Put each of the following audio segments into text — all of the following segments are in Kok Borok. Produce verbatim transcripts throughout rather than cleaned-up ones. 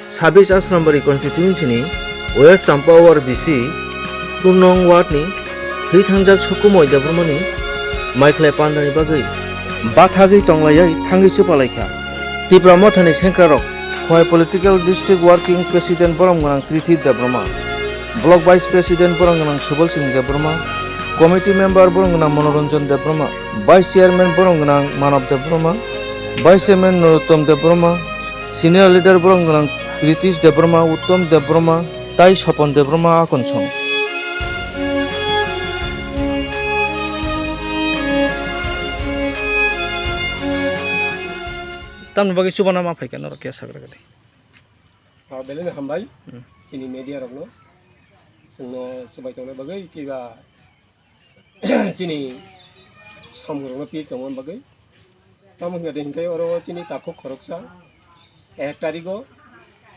Sabis Asrambari constituency ni West Champawar B C two nong ward ni thwi thangjak Sukumoi Debbarma ni maikhlai panda ni bagwi bathagwi tonglaiwi thangwi chupalaikha. Tipra Motha ni sengkra rok Khowai Political District Working President borom gwnang Trithip Debbarma, Block Vice President borom gwnang Subal Singh Debbarma, Committee Member borom gwnang Manoranjan Debbarma, Vice Chairman borom gwnang Manav Debbarma, Vice Chairman Narottam Debbarma, Senior Leader borom gwnang Kritish Debbarma, Uttam Debbarma, tai Sopon Debbarma akon song. Tamni bagwi chubana ma phaikha norok khe sagra gadi. Ah, belai no hambai. Hmm. Chini media rokno. Chwngno swbai tongna bagwi kiba chini samung rokno pir tongna bagwi. Tamo hwnkhe de hinkhe oro chini takhuk khoroksa ek tarigo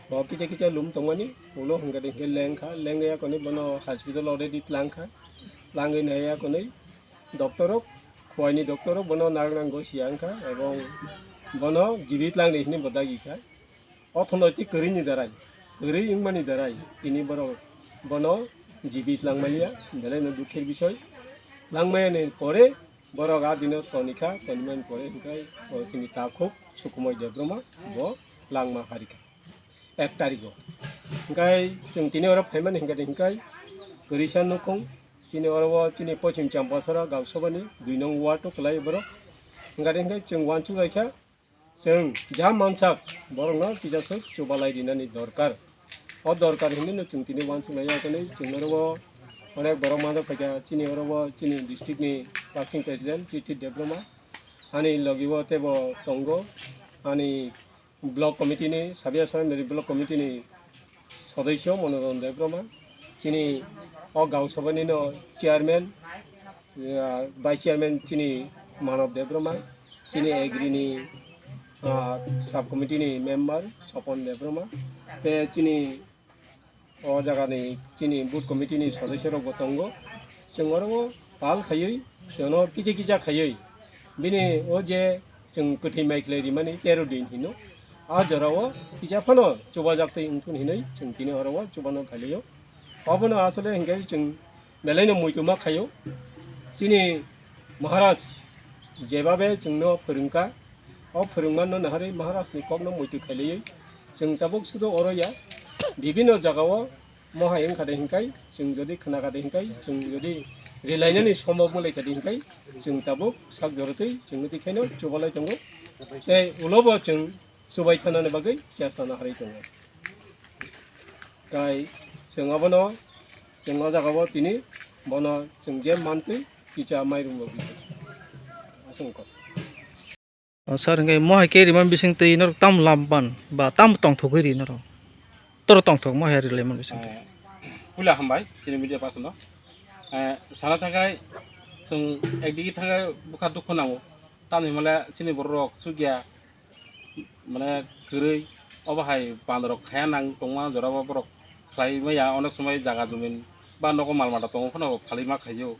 bo kisa kisa lum tongmani ulo hwnkhe de hinkhe lengkha, lengya konwi bono hospital already tlangkha, tlangwi naiya konwi doctor rok, Khowaini doctor rok bono narwknango siya wngkha ebong bono jibi tlangni hinwi bo dagi kha. Orthonoitik kwrwini darai, kwrwi wngmani darai tini borok bono jibi tlangmaliya, belai no dukher bisoi. Tlangmayani pore borok a dino tonikha, tonimani pore hwnkhe o chini takhuk Sukumoi Debbarma bo langma harikha ek tarigo. Hwnkhe chwng tini oro phaimani hwnkhe, hwnkhe kwrwisa nukhung chini oro o chini Pochim Champasara Gausabani dui nong ward o kwlai borok. Hwnkhe, hwnkhe chwng uansuk laikha. Chwng ja mansak borokno kisa swk chubalai rinani dorkar. O dorkar hinwi no chwng tini uansuk lai ya, tini chwng oro o onek borok manjak phaikha, chini oro o chini district ni working president Chithi Debbarma, ani logi o teibo tongo, ani block committee ni, Sabia Saranjari block committee ni sodosyo Manoranjan Debbarma, chini o Gausabani no chairman, ah, vice chairman chini Manav Debbarma, chini agri ni, ah, sub committee ni member Sopon Debbarma, te chini o jaga ni chini booth committee ni sodosyo rok bo tongo. Chwng oro o pal khaiwi, chwngno kisa kisa khaiwi, bini o je chwng kwthwi mai khlai rimani tero din hino. A jora o kisa phano chubajak twi wngthun hinwi chwng tini oro o chubano phailaio. Obono asole hinkhe chwng belai no muitu ma khaio. Chini Maharaj jebabe chwngno phwrwngkha, o phwrwngmano naharwi Maharaj ni kokno muitu khailaio. Chwng tabuk sudo oro ya, bibinno jaga o mohai wngkha de hinkai, chwng jodi khna kha de hinkai, chwng jodi relainani somok wnglaikha de hinkai, chwng tabuk sak jorotwi chwng twi khaino chubalai tongo. Tei ulobo chwng chubai thanani bagwi chesta naharwi tongo. Tai chwng abono, chwng o jaga o tini bono chwng je mantwi kisa mairum rok aswk wngkha. O sir, hwnkhe mohai khe rima bising twi norok tam lam ban ba tam tongthogwi ri norok? Toro tongthok mohai rilai man bising twi. Eh, puila hambai chini media person no. Eh, sana thangkai chwng ekdigi thangkai bwkha dukhu nango. Tamni hwnmale chini borok rok chukya mane kwrwi obo hai bandorok khaya nang tongma jorabo borok khlai maya onek somoi jaga jumin ba nogo mal mata tongo phano phalwi ma khaio.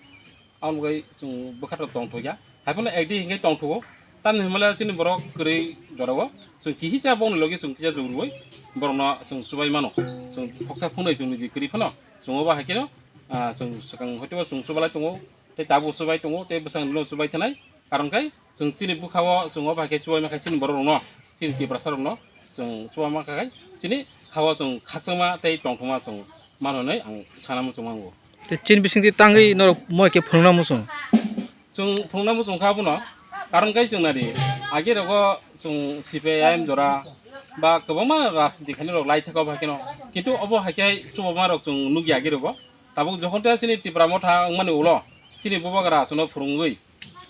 Aboni bagwi chwng bwkha rok tongthokya. Haiphano ekdi hinkhe tongthogo. Tamni hwnmale chini borok kwrwi jorao chwng kihisa bongni logi chwng kisa jugurwi borokno chwng chubai mano. Chwng khoksa phunai chwng niji kwrwi phano chwng obo hai kheno, ah, chwng swkang hoitebo chwng chubalai tongo, tei tabuk chubai tongo, tei bwskango chubai thanai. Karon khai chwng chini bwkha-o chwng obo hai khe chubai mankha chini borok rokno, chini Tiprasa rokno chwng chubai mankha khai chini kha-o chwng khakchangma tei tongthokma chwng mano hinwi ang sana muchung mango. Tei chini bisingtwi tangwi norok moi khe phwrwngna muchung? Chwng phwrwngna muchung kha abono, karon khai chwng nadi, age rogo chwng C P I M jora ba kwbangma rajniti khainai rok lai thaka obo hai kheno, kintu obo hai khe chubamarok chwng nukya age rogo. Tabuk jokhon tei chini Tipra Motha wngmani ulo chini bubagra chwngno phwrwngwi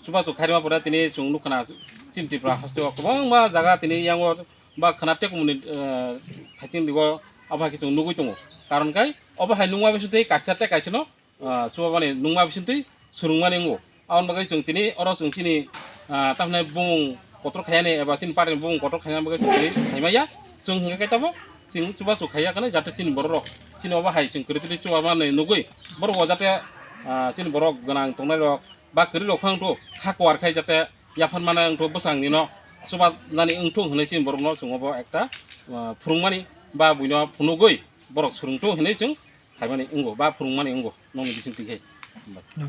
chubachu khairima pore tini chwng nukha na chini Tripura hasteo kwbangma jaga tini yango ba khwna tekumni, eh, khaiching digo abo hai khe chwng nugwi tongo. Karon khai obo hai nungma bisingtwi kaisa tei kaisano, ah, chubamani nungma bisingtwi swrwngmani wngo. Aboni bagwi chwng tini oro chwng chini, ah, tamhinai bumung kotor khaiyani eba chini party ni bumung kotor khaina bagwi chwng tini khaimaya. Chwng hwnkhe khe tabuk chwng chubachu khaiya khe jate chini borok rok chini obo hai chwng kwrwi twi chubamani nugwi borok o jate, ah, chini borok gwnang tongnai rok ba kwrwi rok phano wngthu kha kuar khai jate yaphan mana wngthu bwsang nino chuba nani wngthu hwnwi chini borok no chwng obo ekta, ah, phwrwngmani ba buino phunugwi borok swrwngthu hinwi chwng khaimani wngo ba phwrwngmani wngo nokni bisingtwi khe.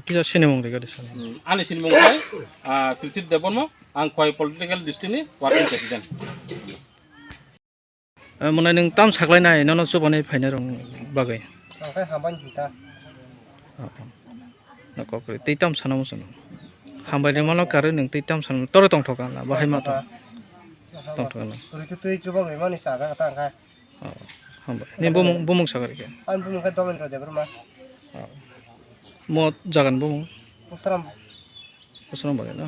Kisa sinimung rega de sir. Hmm, ani sinimung khai, ah, Kritit Debbarma, ang Khowai Political District ni Working President. Eh, mwnai nwng tam saklainai nono chubani phainai rok bagwi? Ang khe hambai hinta. Oh, oh. Na kokri tei tam sana muchung. Hambai rwmano karwi nwng tei tam sana toro tongthoka na bahai ma tong. Tongthoka na. Kuri tu twi chubak rwmani sa jaga ta ang khe. Oh, hambai. Ni bumung, bumung sakari khe? Ang bumung khe Domendra Debbarma. Oh. Mo jagan bumung? Pusram. Pusram bagwi na?